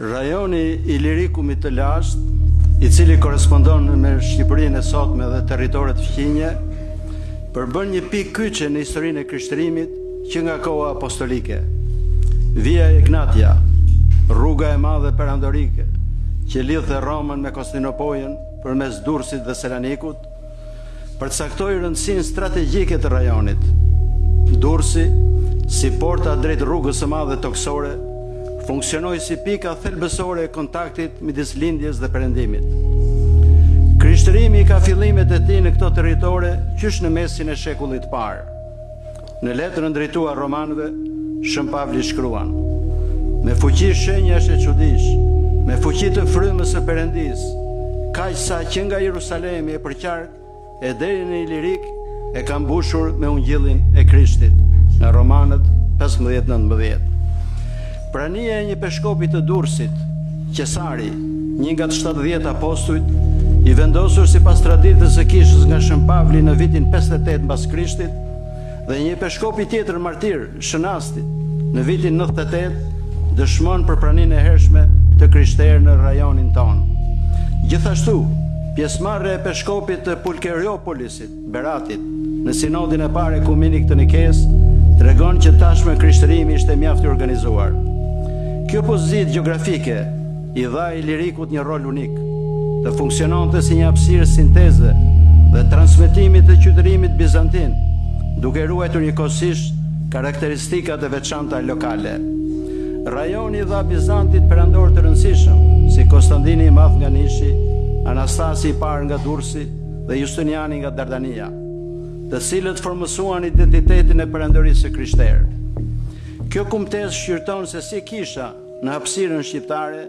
Rajoni i Ilirikumit të lashtë, i cili korrespondon me Shqipërinë e sotme dhe territoret fqinje, përbën një pikë kyçe në historinë e krishterimit që nga koha apostolike. Via Egnatia, rruga e madhe perandorike që lidhte Romën me Konstantinopojën përmes Durrësit dhe Selanikut, përcaktoi rëndësinë strategjike të rajonit. Durrësi, si porta drejt rrugës së madhe tokësore, funksionoi si pika thelbësore e kontaktit midis Lindjes dhe Perëndimit. Krishtërimi i ka fillimet e tij në këto territore qysh në mesin e shekullit të parë. Në letrën drejtuar romanëve, Shën Pavli shkruan, Me fuqi shenjash e çudish, me fuqi të frymës së Perëndisë, kaq sa që nga Jerusalemi e përqark e deri në Ilirik e kam mbushur me ungjillin e Krishtit. Nga Romanët 15-19. Prania e një peshkopi të Durrësit, Qesari, një nga të 70 apostujt, i vendosur sipas traditës së kishës nga Shën Pavli në vitin 58 mbas Krishtit, dhe një peshkopi tjetër martir, Shën Astit, në vitin 98, dëshmon për praninë e hershme të krishterë në rajonin tonë. Gjithashtu, pjesëmarrja e peshkopit të Pulkeriopolisit, Beratit, në sinodin e parë ekumenik të Nikesë, tregon që tashmë krishtërimi ishte mjaft i organizuar. Kjo pozitë gjeografike i dha Ilirikut një rol unik, të funksiononte si një hapësirë sinteze dhe transmetimi të qytetërimit bizantin, duke ruajtur njëkohësisht karakteristikat e veçanta lokale. Rajoni i dha Bizantit perandorë të rëndësishëm, si Konstandini i Madh nga Nishi, Anastasi i Parë nga Durrësi dhe Justiniani nga Dardania, të cilët formësuan identitetin e perandorisë së krishterë. Kjo kumtesë shqyrton se si kisha në hapësirën shqiptare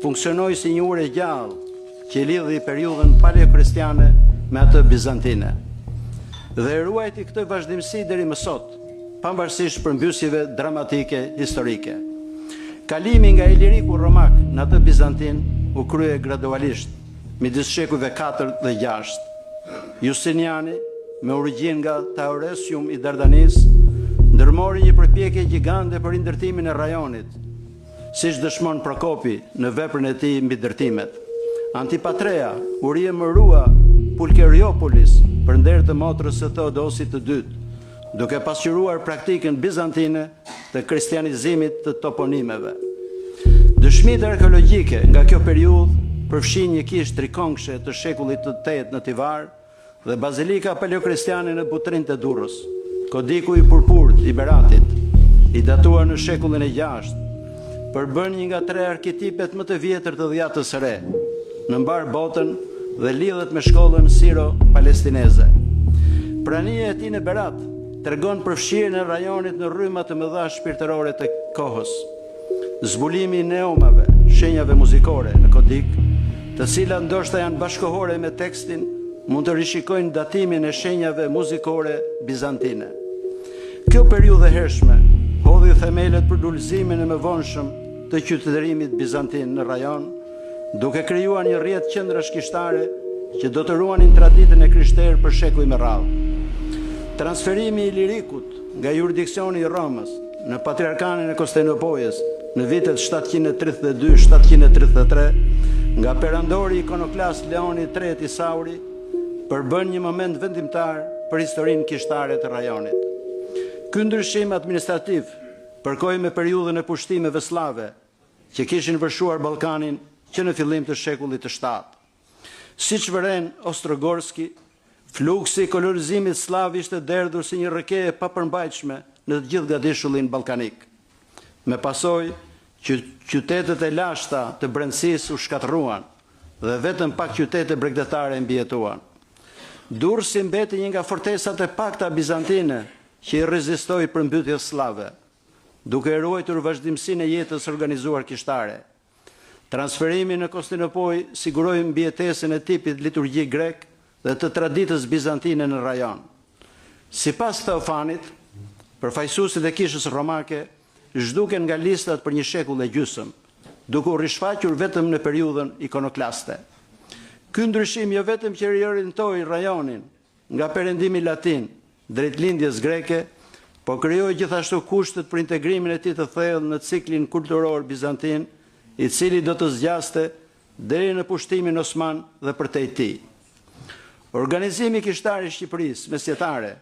funksionoi si një urë e gjallë që lidhi periudhën paleokristiane me atë bizantine. Dhe e ruajti këtë vazhdimësi deri më sot, pavarësisht përmbysjeve dramatike historike. Kalimi nga Iliriku romak në atë bizantin u krye gradualisht, midis shekujve 4 dhe 6. Justiniani, me origjinë nga Tauresium i Dardanisë, ndërmori një përpjekje gjigande për rindërtimin e rajonit, siç dëshmon Prokopi në veprën e tij mbi ndërtimet. Antipatrea u riemërua Pulkeriopolis për nder të motrës së Teodosit të dytë, duke pasqyruar praktikën bizantine të kristianizimit të toponimeve. Dëshmitë arkeologjike nga kjo periudhë përfshijnë një kishë trikonkëshe të shekullit të 8 në Tivar dhe bazilika paleokristiane në Butrint e Durrës. Kodiku i Purpurt i Beratit, i datuar në shekullin e 6, përbën një nga tre arketipet më të vjetër të dhjatës së re në mbarë botën dhe lidhet me shkollën siro-palestineze. Prania e tij në Berat tregon përfshirjen e rajonit në rryma të mëdha shpirtërore të kohës. Zbulimi i neumave, shenjave muzikore në kodik, të cilat ndoshta janë bashkëkohore me tekstin, mund të rishikojnë datimin e shenjave muzikore bizantine. Kjo periudhë e hershme hodhi themelet për lulëzimin e mëvonshëm të qytetërimit bizantin në rajon, duke krijuar një rrjet qendrash kishtare që do të ruanin traditën e krishterë për shekuj me radhë. Transferimi i Ilirikut nga juridiksioni i Romës në Patriarkanën e Konstantinopojës në vitet 732-733 nga perandori ikonoklast Leoni III Isauri përbën një moment vendimtar për historinë kishtare të rajonit. Ky ndryshim administrativ përkoi me periudhën e pushtimeve sllave që kishin vërshuar Ballkanin që në fillim të shekullit të 7. Siç vëren Ostrogorski, fluksi i kolonizimit sllav ishte derdhur si një rrëke e papërmbajtshme në të gjithë gadishullin ballkanik. Me pasojë që qytetet e lashta të brendësisë u shkatërruan dhe vetëm pak qytete bregdetare mbijetuan. Durrësi mbeti një nga fortesat e pakta bizantine që i rezistoi përmbytjes sllave, duke ruajtur vazhdimësinë e jetës organizuar kishtare. Transferimi në Konstantinopojë siguroi mbijetesën e tipit liturgjik grek dhe të traditës bizantine në rajon. Sipas Theofanit, përfaqësuesit e kishës romake zhduken nga listat për një shekull e gjysmë, duke u rishfaqur vetëm në periudhën ikonoklaste. Ky ndryshim jo vetëm që riorientoi rajonin nga perëndimi latin drejt lindjes greke, po krijoi gjithashtu kushtet për integrimin e tij të thellë në ciklin kulturor bizantin. i cili do të zgjaste deri në pushtimin osman dhe përtej tij. Organizimi kishtar i Shqipërisë mesjetare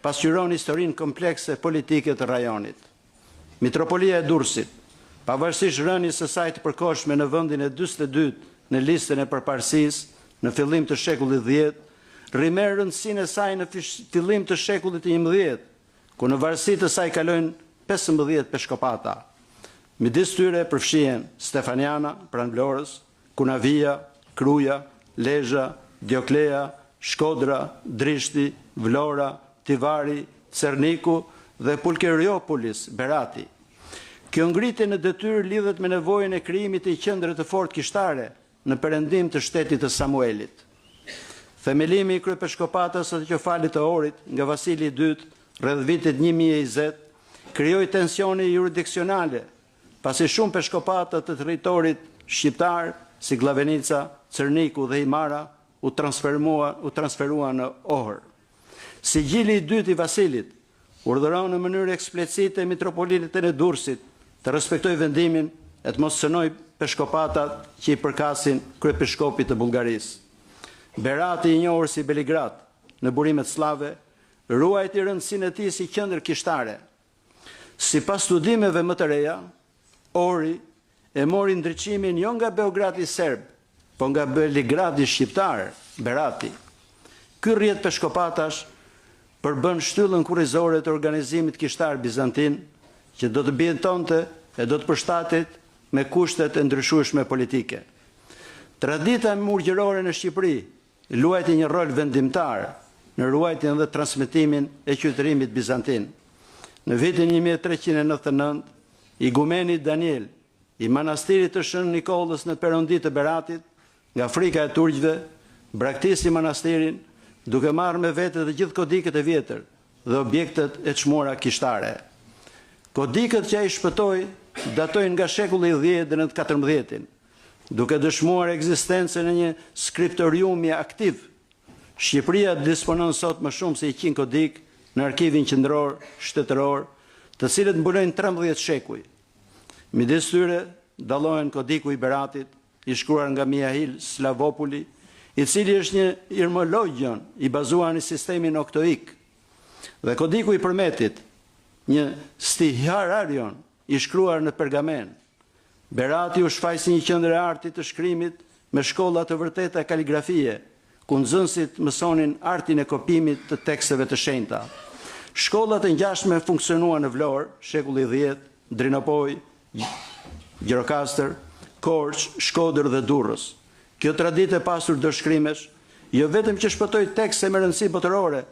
pasqyron historinë komplekse politike të rajonit. Mitropolia e Durrësit, pavarësisht rënies së saj të përkohshme në vendin e 42 në listën e përparësisë në fillim të shekullit X, rimerr rëndësinë e saj në fillim të shekullit të 11, ku në varësi të saj kalojnë 15 peshkopata. Midis tyre përfshihen Stefaniana, pranë Vlorës, Kunavia, Kruja, Lezha, Dioklea, Shkodra, Drishti, Vlora, Tivari, Cerniku dhe Pulkeriopolis, Berati. Kjo ngritje në detyrë lidhet me nevojën e krijimit të një qendre të fortë kishtare në perëndim të shtetit të Samuelit. Themelimi i kryepeshkopatës së Autoqefalit të Ohrit nga Vasili i II rreth vitit 1020 krijoi tensione juridiksionale, pasi shumë peshkopata të territorit shqiptar, si Gllavenica, Cerniku dhe Himara, u transferuan u transferuan në Ohër. Sigjili i dytë i Vasilit urdhëron në mënyrë eksplicite mitropolitin e Durrësit të respektojë vendimin e të mos cënojë peshkopatat që i përkasin kryepeshkopit të Bullgarisë. Berati i njohur si Beligrad në burimet sllave ruajti rëndësinë e tij si qendër kishtare. Sipas studimeve më të reja, Ohri e mori ndriçimin jo nga Beogradi serb, po nga Beligradi shqiptar, Berati. Ky rrjet peshkopatash përbën shtyllën kurrizore të organizimit kishtar bizantin, që do të mbijetonte e do të përshtatej me kushtet e ndryshueshme politike. Tradita murgjërore në Shqipëri luajti një rol vendimtar në ruajtjen dhe transmetimin e qytetërimit bizantin. Në vitin 1399, igumeni Daniel i manastirit të Shën Nikollës në Perondi të Beratit, nga frika e turqve, braktisi manastirin, duke marrë me vete të gjithë kodikët e vjetër dhe objektet e çmuara kishtare. Kodikët që ai shpëtoi datojnë nga shekulli i 10 deri në të 14-in, duke dëshmuar ekzistencën e një skriptoriumi aktiv. Shqipëria disponon sot më shumë se 100 kodikë në arkivin qendror shtetëror, të cilët mbulojnë 13 shekuj. Midis tyre dallohen kodiku i Beratit, i shkruar nga Mihail Slavopuli, i cili është një heirmologion i bazuar në sistemin oktoik, dhe kodiku i Përmetit, një stihararion i shkruar në pergamenë. Berati u shfaq si një qendër e artit të shkrimit me shkolla të vërteta kaligrafie, ku nxënësit mësonin artin e kopjimit të teksteve të shenjta. Shkolla të ngjashme funksionuan në Vlorë, shekulli X, Drinopojë, Gjirokastër, Korçë, Shkodër dhe Durrës. Kjo traditë e pasur dorëshkrimesh, jo vetëm që shpëtoi tekste me rëndësi botërore,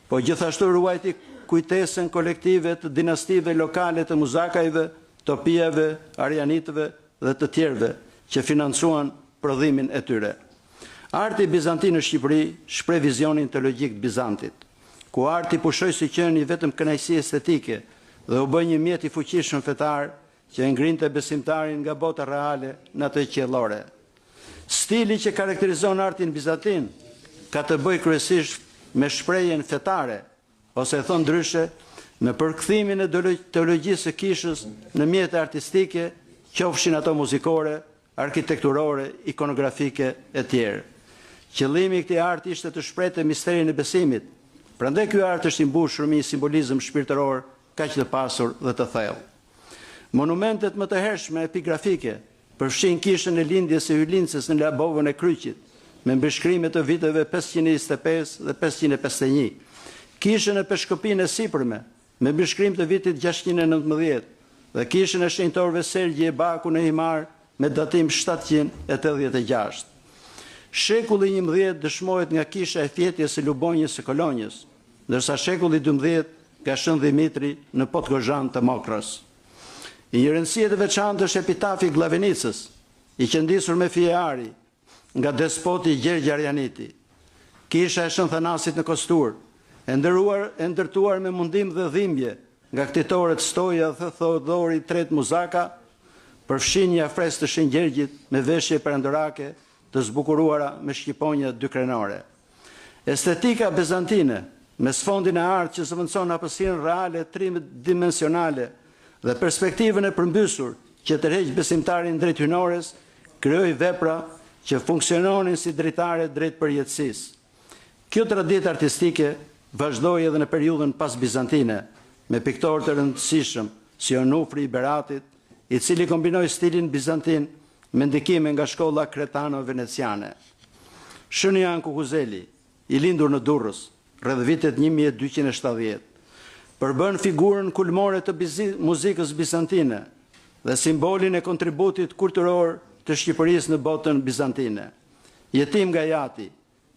po gjithashtu ruajti kujtesën kolektive të dinastive lokale të Muzakajve, Topiave, Arianitëve dhe të tjerëve që financuan prodhimin e tyre. Arti bizantin në Shqipëri shpreh vizionin teologjik të Bizantit, ku arti pushoi së qeni vetëm kënaqësi estetike dhe u bë një mjet i fuqishëm fetar që e ngrinte besimtarin nga bota reale në atë qiellore. Stili që karakterizon artin bizantin ka të bëjë kryesisht me shprehjen fetare, ose e thënë ndryshe, me përkthimin e teologjisë së kishës në mjete artistike, qofshin ato muzikore, arkitekturore, ikonografike e tjerë. Qëllimi i këtij arti ishte të shprehte misterin e besimit, prandaj ky art është i mbushur me një simbolizëm shpirtëror kaq të pasur dhe të thellë. Monumentet më të hershme epigrafike përfshijnë kishën e lindjes së Hyjlindëses në Labovën e Kryqit, me mbishkrime të viteve 525 dhe 551, kishën e Peshkopinë e Sipërme, me mbishkrim të vitit 619 dhe kishën e shenjtorëve Sergji e Baku në Himarë me datim 786. Shekulli i 11 dëshmohet nga kisha e fjetjes së Lubonjës së Kolonjës, ndërsa shekulli i 12 nga Shën Dhimitri në Podkozhan të Mokrës. I një rëndësie të veçantë është epitafi i Gllavenicës, i qëndisur me fije ari, nga despoti Gjergj Arianiti. Kisha e Shën Thanasit në Kostur, e ndëruar e ndërtuar me mundim dhe dhimbje nga ktitorët Stoja dhe Theodhori i Tretë Muzaka, përfshin një afresk të Shën Gjergjit me veshje perandorake të zbukuruara me shqiponja dykrenore. Estetika bizantine, me sfondin e artë që zëvendëson hapësirën reale tridimensionale dhe perspektivën e përmbysur. që tërheq besimtarin drejt hyjnores, krijoi vepra që funksiononin si dritare drejt përjetësisë. Kjo traditë artistike vazhdoi edhe në periudhën pasbizantine, me piktorë të rëndësishëm si Onufri i Beratit, i cili kombinoi stilin bizantin me ndikime nga shkolla kretano-veneciane. Shën Joan Kukuzeli, i lindur në Durrës, rreth vitit 1270, përbën figurën kulmore të muzikës bizantine dhe simbolin e kontributit kulturor të Shqipërisë në botën bizantine. Jetim nga i ati,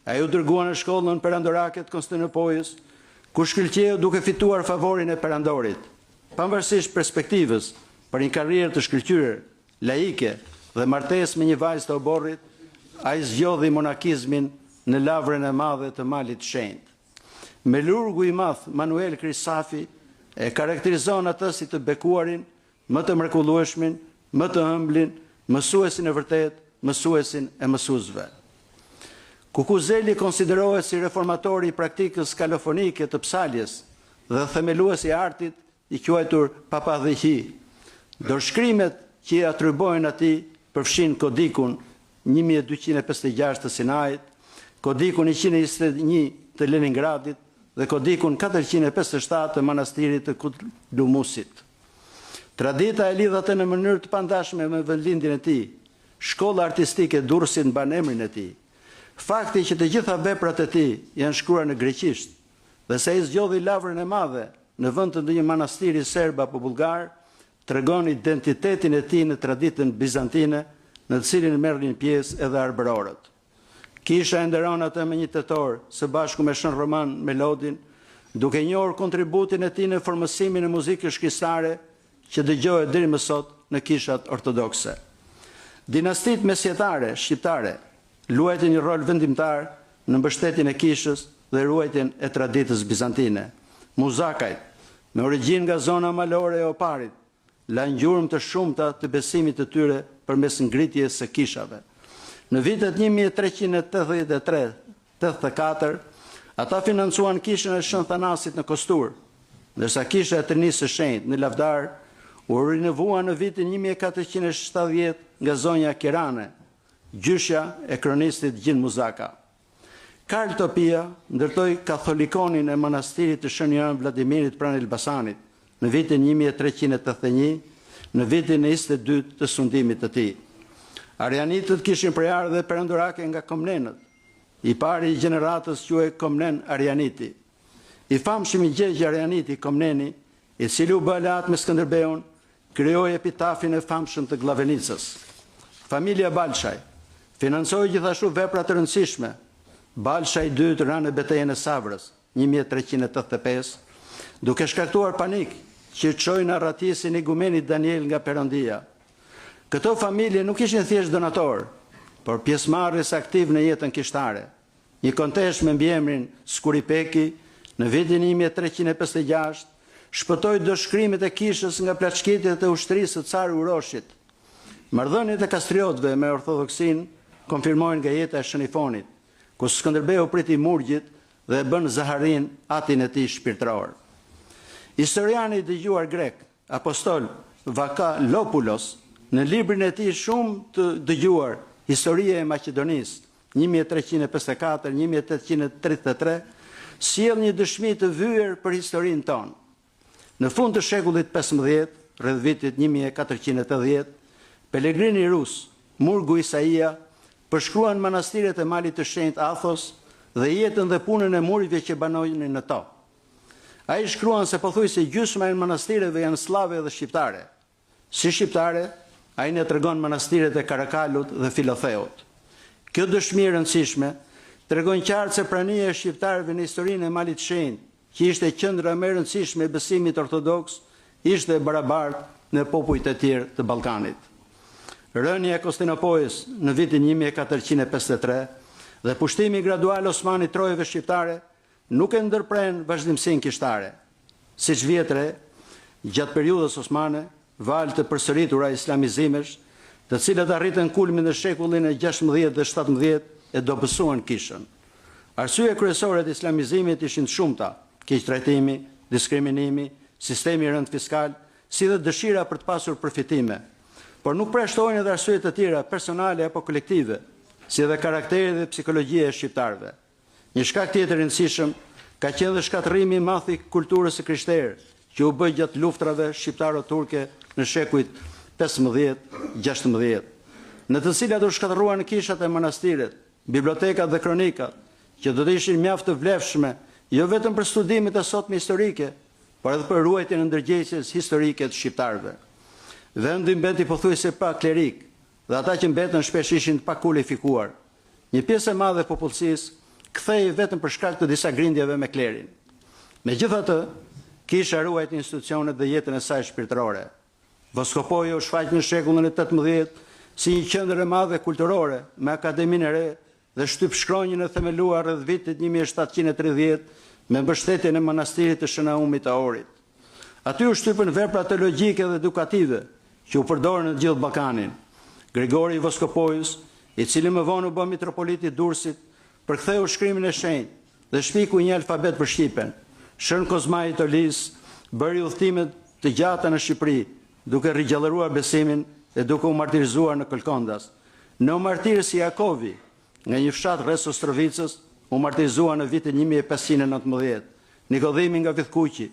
ai u dërgua në shkollën perandorake të Konstantinopojës, ku shkëlqeu duke fituar favorin e perandorit. Pavarësisht perspektivës për një karrierë të shkëlqyer laike dhe martesë me një vajzë të oborrit, ai zgjodhi monakizmin në Lavrën e Madhe të Malit të Shenjtë. Melurgu i madh Manuel Krisafi e karakterizon atë si të bekuarin, më të mrekullueshmin, më të ëmblin, mësuesin e vërtetë, mësuesin e mësuesve. Kukuzeli konsiderohet si reformatori i praktikës kalofonike të psaljes dhe themelues i artit i quajtur Papadhiqi. Dorëshkrimet që i atribuohen atij përfshijnë Kodikun 1256 të Sinait, Kodikun 121 të Leningradit dhe Kodikun 457 të Manastirit të Kutlumusit. Tradita e lidh atë në mënyrë të pandashme me vendlindjen e tij. Shkolla artistike e Durrësit mban emrin e tij. Fakti që të gjitha veprat e tij janë shkruar në greqisht dhe se ai zgjodhi Lavrën e Madhe në vend të ndonjë manastiri serb apo bullgar, tregon identitetin e tij në traditën bizantine, në të cilin merrnin pjesë edhe arbërorët. Kisha e nderon atë me një tetor, së bashku me Shën Roman Melodin, duke njohur kontributin e tij në formësimin e muzikës krishtare që dëgjohet deri më sot në kishat ortodokse. Dinastitë mesjetare shqiptare luajtën një rol vendimtar në mbështetjen e kishës dhe ruajtjen e traditës bizantine. Muzakajt, me origjinë nga zona malore e Oparit, lanë gjurmë të shumta të besimit të tyre përmes ngritjes së kishave. Në vitet 1383, 84, ata financuan kishën e Shën Thanasit në Kostur, ndërsa kisha e Trinisë së Shenjtë në Lavdar u rinovua në vitin 1470 nga zonja Kirane, gjyshja e kronistit Gjin Muzaka. Karl Topia ndërtoi katholikonin e manastirit të Shën Joan Vladimirit pranë Elbasanit në vitin 1381, në vitin e 22 të sundimit të tij. Arianitët kishin prejardhje perandorake nga Komnenët. I pari i gjeneratës quhej Komnen Arianiti. I famshmi Gjergj Arianiti Komneni, i cili u bë aleat me Skënderbeun, krijoi epitafin e famshëm të Gllavenicës. Familja Balshaj financoi gjithashtu vepra të rëndësishme. Balsha i dytë ra në betejën e Savrës, 1385, duke shkaktuar panik që çoi në arratisjen e igumenit Daniel nga Perëndia. Këto familje nuk ishin thjesht donatorë, por pjesëmarrës aktivë në jetën kishtare. Një konteshë me mbiemrin Skuripeki, në vitin 1356, shpëtoi dorëshkrimet e kishës nga plaçkitjet e ushtrisë së Car Uroshit. Marrëdhëniet e Kastriotëve me ortodoksinë konfirmohen nga jeta e Shën Ifonit, ku Skënderbeu priti murgjit dhe e bën Zaharin atin e tij shpirtëror. Historiani i dëgjuar grek, Apostol Vakalopulos, në librin e tij shumë të dëgjuar Historia e Maqedonisë, 1354, 1833, sjell një dëshmi të vyer për historinë tonë. Në fund të shekullit 15, rreth vitit 1480, pelegrini rus, Murgu Isaia, përshkruan manastiret e Malit të Shenjtë Athos dhe jetën dhe punën e murgjve që banonin në to. Ai shkruan se pothuajse gjysma e manastireve janë sllave dhe shqiptare. Si shqiptare, ai na tregon manastiret e Karakalut dhe Filotheut. Kjo dëshmi e rëndësishme tregon qartë se prania e shqiptarëve në historinë e Malit të Shenjtë, që ishte qendra më e rëndësishme e besimit ortodoks, ishte e barabartë me popujt e tjerë të Ballkanit. Rënia e Konstantinopojës në vitin 1453 dhe pushtimi gradual osman i trojeve shqiptare nuk e ndërprenë vazhdimësinë kishtare. Siç vihet re, gjatë periudhës osmane, valë të përsëritura islamizimesh, të cilat arritën kulmin në shekullin e 16 dhe 17 e dobësuan kishën. Arsye kryesore të islamizimit ishin të shumta, keqtrajtimi, diskriminimi, sistemi i rëndë fiskal, si dhe dëshira për të pasur përfitime. Por nuk përjashtohen edhe arsye të tjera personale apo kolektive, si edhe karakteri dhe psikologjia e shqiptarëve. Një shkak tjetër i rëndësishëm ka qenë dhe shkatërrimi i madh i kulturës së krishterë, që u bë gjatë luftërave shqiptaro-turke në shekujt 15, 16, në të cilat u shkatërruan kishat e manastiret, bibliotekat dhe kronikat, që do të ishin mjaft të vlefshme jo vetëm për studimet e sotme historike, por edhe për ruajtjen e ndërgjegjes historike të shqiptarëve. Vendi mbeti pothuajse pa klerikë dhe ata që mbetën shpesh ishin të pakualifikuar. Një pjesë e madhe e popullsisë kthehej vetëm për shkak të disa grindjeve me klerin. Megjithatë, kisha ruajti institucionet dhe jetën e saj shpirtërore. Voskopoja u shfaq në shekullin e 18 si një qendër e madhe kulturore me Akademinë e Re dhe shtypshkronjën e themeluar rreth vitit 1730 me mbështetjen e manastirit të Shën Naumit të Ohrit. Aty u shtypën vepra teologjike dhe edukative që u përdorën në të gjithë Ballkanin. Grigori i Voskopojës, i cili më vonë u bë mitropolit i Durrësit, përktheu shkrimin e shenjtë dhe shpiku një alfabet për shqipen. Shën Kozmai i Itolisë bëri udhëtime të gjata në Shqipëri, duke rigjallëruar besimin dhe duke u martirizuar në Këlkondas. Neomartirsi Jakovi, nga një fshat rreth Ostrovicës, u martirizua në vitin 1519. Nikodhimi nga Vithkuqi,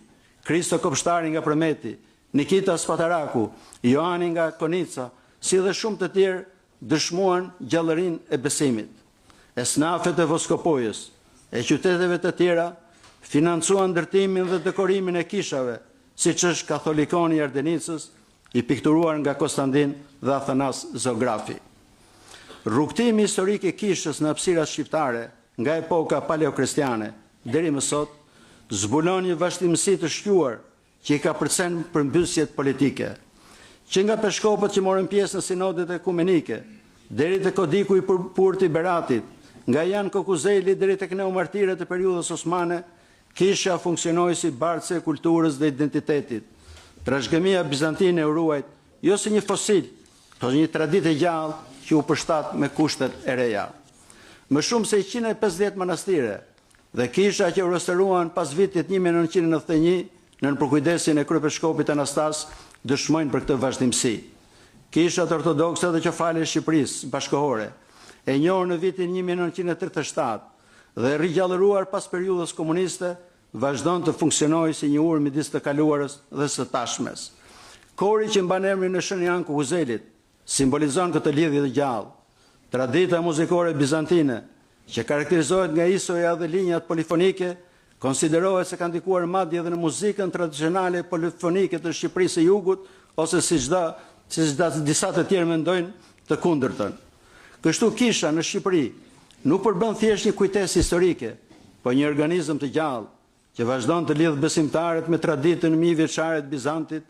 Kristo Kopshtari nga Përmeti, Nikita Spataraku, Joani nga Konica, si dhe shumë të tjerë dëshmuan gjallërinë e besimit. Esnafet e Voskopojës e qyteteve të tjera financuan ndërtimin dhe dekorimin e kishave, siç është Katholikoni i Ardenicës, i pikturuar nga Kostandin dhe Athanas Zografi. Rrugëtimi historik i kishës në hapësirat shqiptare nga epoka paleokristiane deri më sot zbulon një vazhdimësi të shquar që i kapërcen përmbysjet politike. Që nga peshkopët që morën pjesë në sinodet ekumenike, deri te kodiku i purpurt i Beratit, nga Jan Kokuzeli deri tek neomartirët e periudhës osmane, kisha funksionoi si bartëse e kulturës dhe identitetit. Trashëgimia bizantine u ruajt jo si një fosil, por një traditë e gjallë që u përshtat me kushtet e reja. Më shumë se 150 manastire dhe kisha që u restauruan pas vitit 1991 nën përkujdesjen e kryepeshkopit Anastas dëshmojnë për këtë vazhdimësi. Kishat ortodokse autoqefale e Shqipërisë bashkëkohore, e njohur në vitin 1937 dhe e rigjallëruar pas periudhës komuniste, vazhdon të funksionojë si një urë midis të kaluarës dhe së tashmes. Kori që mban emrin e Shën Jan Kukuzelit simbolizon këtë lidhje të gjallë. Tradita muzikore bizantine, që karakterizohet nga isoja dhe linjat polifonike, konsiderohet se ka ndikuar madje edhe në muzikën tradicionale polifonike të Shqipërisë së Jugut ose siç da, siç da disa të tjerë mendojnë të kundërtën. Kështu kisha në Shqipëri nuk përbën thjesht një kujtesë historike, por një organizëm të gjallë që vazhdon të lidhë besimtarët me traditën mijëvjeçare të Bizantit,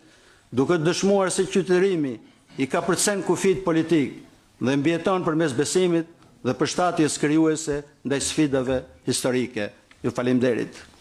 duke dëshmuar se qytetërimi i kapërcen kufijtë politikë dhe mbijeton përmes besimit dhe përshtatjes krijuese ndaj sfidave historike. Ju faleminderit.